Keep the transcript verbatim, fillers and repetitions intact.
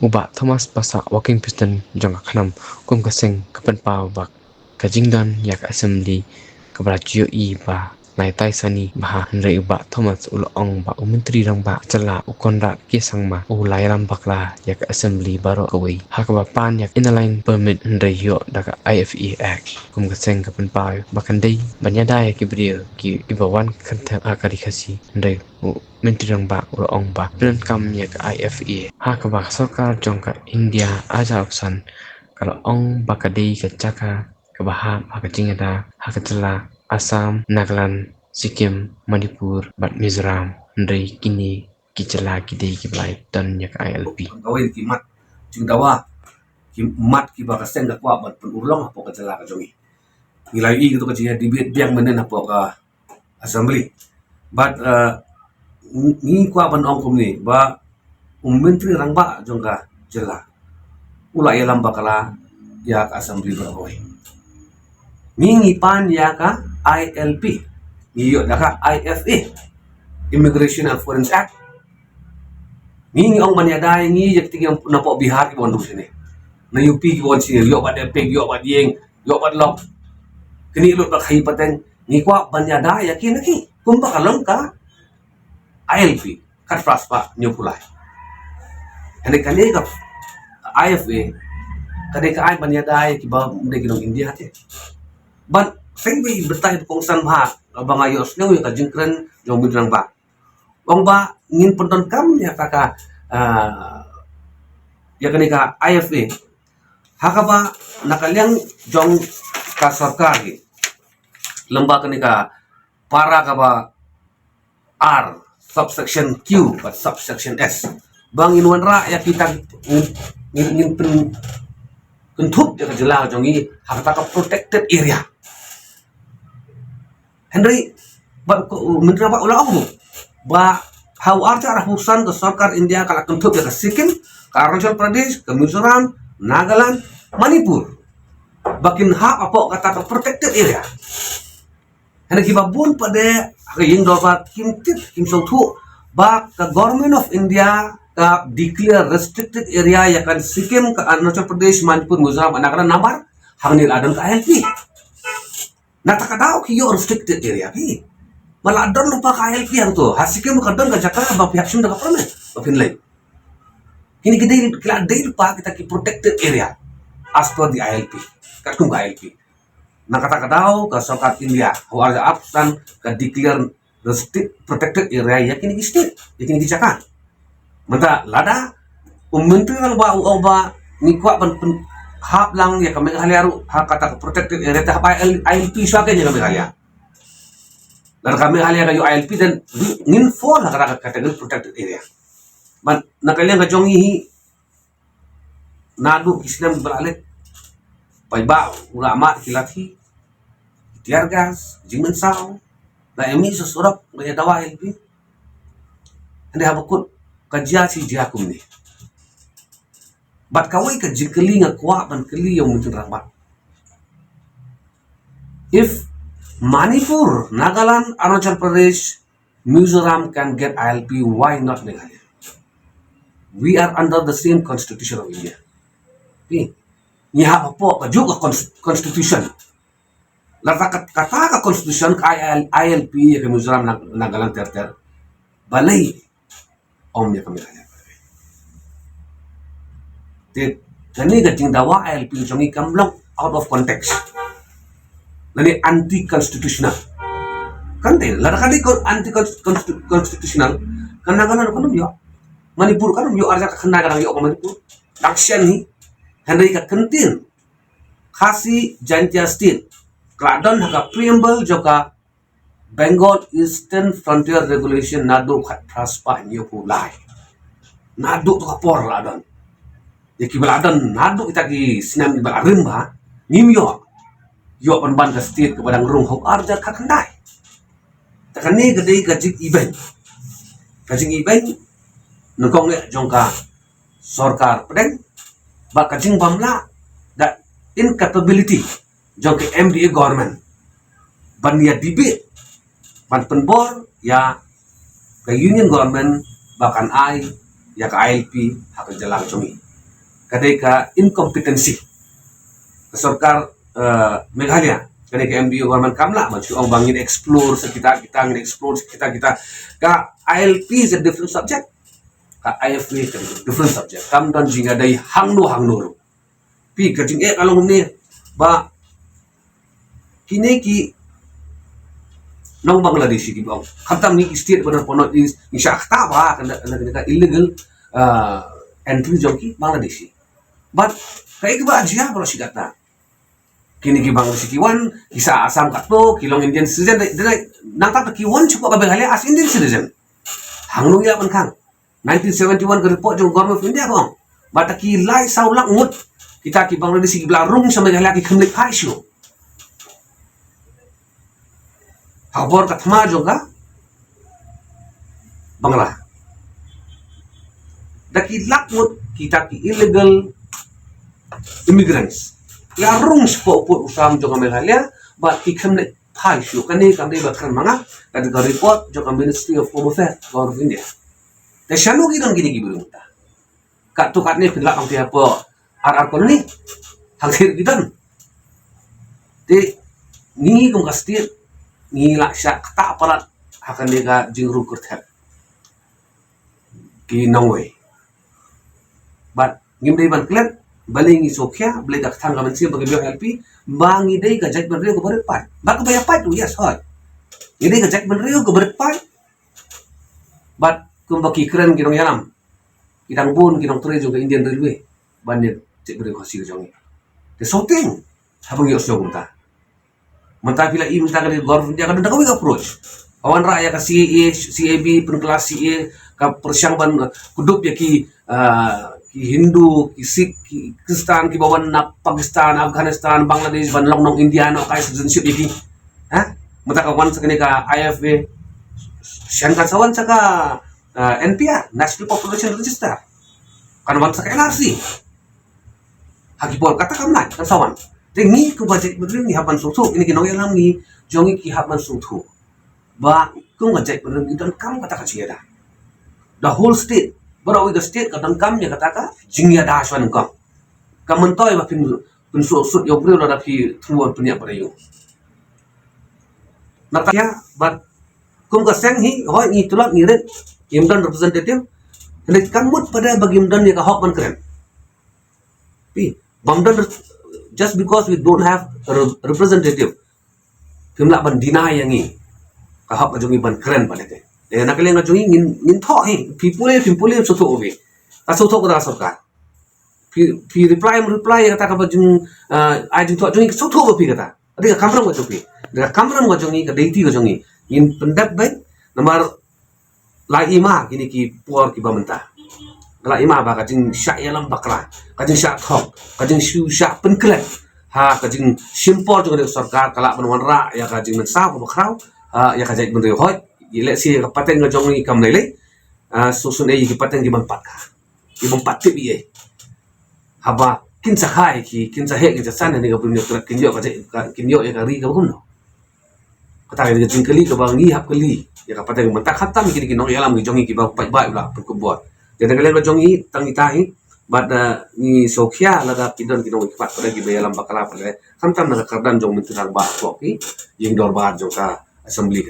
U Bah Thomas Passah, Working President jong ka KHNAM, kum ka seng ka pynpaw ba ka jingdon ïa ka Assembly kaba la ju ïohi ba lai tai sani bha, hynrei u Bah Thomas u la ong ba u Myntri Rangbah ka jylla u Conrad K Sangma u la ïalam bakla ïa ka Assembly baroh kawei ha kaba pan ïa ka Inner Line Permit hynrei ïoh da ka I F A Act. Kum ka seng ka pynpaw ba kan dei ban ïada ïa ki briew ki, kiba wan kynthep ha ka Ri Khasi, hynrei u Myntri Rangbah u la ong ba pyndonkam ïa ka I F A ha kaba ka sorkar jong ka India arhajar arphew san ka la ong ba ka dei ka jaka kaba hap ha ka jingïada ha ka jylla Assam, Nagaland, Sikkim, Manipur bad Mizoram, hynrei kine ki jylla ki dei kiba la don ïa ka I L P. Kawei ki mat jingdawa, ki mat kiba ka seng ka kwah ban pynurlong hapoh ka jylla ka jong ngi. Ngi la ïohi kito ka jingïa debate biang mynnin hapoh ka Assembly. Bad, uh, ngi kwah ban ong kumne ba u Myntri Rangbah jong ka jylla u la ïalam bakla ïa ka Assembly baroh kawei. Ngi, ngi pan ïa ka I L P, ngi ïoh da ka I F A, Immigration and Foreign Act. Ngi, ngi ong ban ïada ïa ngi ïa kito ki napoh Bihar kiba wan ruh shane, na U P kiba wan shane, ïoh bad Epic, ïoh bad Ying, ïoh bad Lok, kine lut bad khaïi pateng. Ngi kwah ban ïada ïa ki na ki kumba ka long ka I L P khatphra spah hynñiewphew lai. Hynrei kane ka I F A ka dei ka aiñ ban ïada ïa kiba ym dei ki nong India te. Bad seng wei batai ba kongsan bha ba nga ïohsngew ïa ka jingkren jong u Myntri Rangbah, ong ba ngin pyndonkam ïa ka, ka, ah, ïa kane ka I F A ha kaba na ka liang jong ka sorkar hi, lem bad kane ka para kaba ar, subsection Q bad subsection S, ba ngin wanrah ïa kita, ngin, ngin, ngin pyn, kynthup ïa ka jylla jong ngi ha kata ka protected area. Hynrei bad u Myntri Rangbah u la ong ba ha u arhajar arphew san ka sorkar India ka la kynthup ïa ka Sikkim, ka Arunachal Pradesh, ka Mizoram, Nagaland, Manipur ba kin hap hapoh kata ka protected area. Hynrei kiba bun pat de ha ka ïing dorbar kim tip, kim sngewthuh ba ka Government of India ka declare restricted area ïa ka Sikkim, ka Arunachal Pradesh, Manipur, Mizoram, Nagaland namar hangne la don ka I L P. Na kata ka daw ki ïoh restricted area phi. Ba la don ruh pat ka I L P hangto. Ha Sikkim ka don ka jaka ba phi hap shim da ka permit ba phin leit. Kine ki dei, ki la dei ruh pat kita ki protected area as per the I L P. Katkum ka I L P. Na kata ka daw ka sorkar India ha u arhajar arphew san ka declare restrict, protected area ïa kine ki state, ïa kine ki jaka. Mynta lada u Myntri Rangbah u ong ba ngi kwah ban pyn, hap lang ïa ka Meghalaya ruh ha kata ka protected area, te hap I L, I L P shuwa kein ïa ka Meghalaya. Lada ka Meghalaya ka ïoh I L P then ngin fall ha kata ka category protected area. Bad na ka liang ka jong ngi hi, naduh ki snem ba la leit, paidbah u la mad ki lathi, ki tear gas, jingmynsaw, la em mih sha surok, la ïa dawa I L P. Hynrei haba kut ka jia shi jia kumne. Bad kawei ka jingkylli nga kwah ban kylli ïa u Myntri Rangbah. If Manipur, Nagaland, Arunachal Pradesh, Mizoram can get I L P, why not Meghalaya? We are under the same constitution of India. Okay. Ngi hap hapoh kajuh ka cons-, constitution. Lada kata ka constitution ka ai I L P ïa ka Mizoram, Nag-, Nagaland ter ter, balei ym ïa ka Meghalaya? Te kane ka jingdawa I L P jong ngi kam long out of context lane anti constitutional. Kan dei, lada ka dei anti constitutional, kan Nagaland kan ym ïoh, Manipur kan ym ïoh, arja ka khyndai ka dang ïoh ka Manipur, dang shen hi. Hynrei ka kyntien Khasi Jaintia State ka la don ha ka preamble jong ka Bengal Eastern Frontier Regulation naduh khatphra spah hynñiewphew lai. Naduh to ka por la don. Ïa kiba la don naduh kita ki snem kiba la rim bha, ngim ïoh, ïoh pynban ka state kaba dang rung ha u arhajar khatkhyndai. Te kane ka dei ka jingibeiñ. Ka jingibeiñ nyngkong eh jong ka sorkar pdeng, bad ka jingbymlah, the incapability jong ka M D A government ban ïa debate, ban pynbor ïa ka union government ba kan ai ïa ka I L P ha ka jylla ka jong ngi. ka dei ka incompetency. Ka sorkar, eh, Meghalaya, ka dei ka M D A government kam lah ban shu ong ba ngin explore sa kita kita, ngin explore sa kita kita. Ka I L P is a different subject. Ka I F A is a different subject. Kam don jingïadei hangno hangno ruh. Phi, ka jingeh ka long ne ba kine ki nong Bangladeshi ki bang. Khamtam ngi ki state ba don pynot is ngi shah kata ba ka, ka, ka illegal, uh, entry jong ki Bangladeshi. But kaei kaba jia baroh shi katta. Kine ki Bangladeshi ki wan, ki sah Assam katto, ki long Indian citizen, dei, dei, nangta ki wan shuh ka Meghalaya as Indian citizen. Hangno ïa ban khang. Nineteen seventy-one ka report jong Government of India ka ong ba ta ki lai saw lak ngut kita ki Bangladeshi kiba la rung sha Meghalaya ki khlem leit phai shuh. Ha bor ka thma jong ka Bangla. Da ki lak ngut kita ki illegal immigrants la rung sha pud u sam jong ka Meghalaya, ba ki khlem leit phai shuh. Kane kam dei ba kren ma nga, ka dei ka report jong ka Ministry of Home Affairs, Government of India. Te shano ki don kine ki briew mynta? Katto katne phin lah ban ïa poi ar ar colony. Hangtei ki don. Te ngi kum ka state ngi lah shah ktah palat ha kane ka jingrung kyrthep ki nongwei. Bad ngim dei ban klet, balei ngi sngewkhia, balei ka kthang ka mynsiem ba ki briew I L P, ba ngi dei ka jaitbynriew kaba rit paid. Ba kaba ïa paid ruh, yes, hooid. Ngi dei ka jaitbynriew kaba rit paid. Bad kumba ki kren ki nongïalam, ki dang bun ki nongtrei jong ka Indian Railway ban ïa jaitbynriew Khasi ka jong ngi. Te sngewthuh haba ngi ïohsngew kumta. Mynta phi la i mynta ka dei Government of India ka don da kawei ka approach. Ka wanrah ïa ka C A A, C A B, pynkylla C A A, ka pyrshang ban, uh, kdup ïa ki, uh, ki Hindu, ki Sikh, ki Khristan, kiba wan na Pakistan, Afghanistan, Bangladesh, ban long nong India, noh kai citizenship ïa ki. Ha? Mynta ka wan sa kane ka I F A, shen kan sa wan sa ka, uh, N P R, National Population Register. Kan wan sa ka N R C. Ha ki por kata kam lah, kan sa wan. Te ngi kum ka jaitbynriew ngi hap ban sngewthuh, kine ki nongïalam ngi jong ngi ki hap ban sngewthuh. Ba kum ka jaitbynriew ngi donkam kata ka jingïada. The whole state, baroh kawei ka state ka donkam ïa kata ka jingïada shwa nyngkong. Kam myntoi ba phin, phin sngewsut ïa u briew lada phi thmu ban pynïap bad ïa u. Nangta ïa, bad kum ka seng hi, hooid ngi tlot ngi rit, ngim don representative, hynrei kam mut pat ba ngim don ïa ka hok ban kren. Phi, bym don re-, just because we don't have a re-, representative, phim lah ban deny ïa ngi ka hok ka jong ngi ban kren bad lehse. Eh, na ka liang ka jong ngi ngin, ngin thoh hi, phi pule, phim pule, sngewthuh hi. Ka sngewthuh ka sorkar. Phi, phi reply, em reply ïa kata kaba jing, ah, ai jingthoh jong ngi, sngewthuh ba phi kata. Ka dei ka kamram ka jong phi. Ka dei ka kamram ka jong ngi, ka dei ti ka jong ngi. Ngin pyndep beit, namar la i ma kine ki por kiba mynta. La i ma ba ka jingshah ïalam bakla, ka jingshah thok, ka jingshu shah pynklet ha ka jingshim por jong ka sorkar, ka lah ban wanrah ïa ka jingmynsaw kaba khraw ha ïa ka jaitbynriew. Hooid, ïa lehse ïa ka pateng ka jong ngi kam lei lei. Ah, sngewsynei ïa ki pateng kiban pat ka. Ki bym pat tip ïa. Haba kin sa kha ïa ki, kin sa heh, kin sa san, ne ka bun ïa ka, kin ïoh ka, ka, kin ïoh ïa ka ri kaba kumno. Kata ka jingkylli kaba ngi hap kylli ïa ka pateng mynta, khamtam kine ki nongïalam ki jong ngi kiba paidbah la pynkup bor. Te na ka liang ka jong ngi tang ita hi, bad, eh, ngi sngewkhia lada ki don ki nongwei ki paid, pat kiba ïalam bakla pat, khamtam na ka kyrdan jong Myntri Rangbah, ki ïing dorbar jong ka Assembly.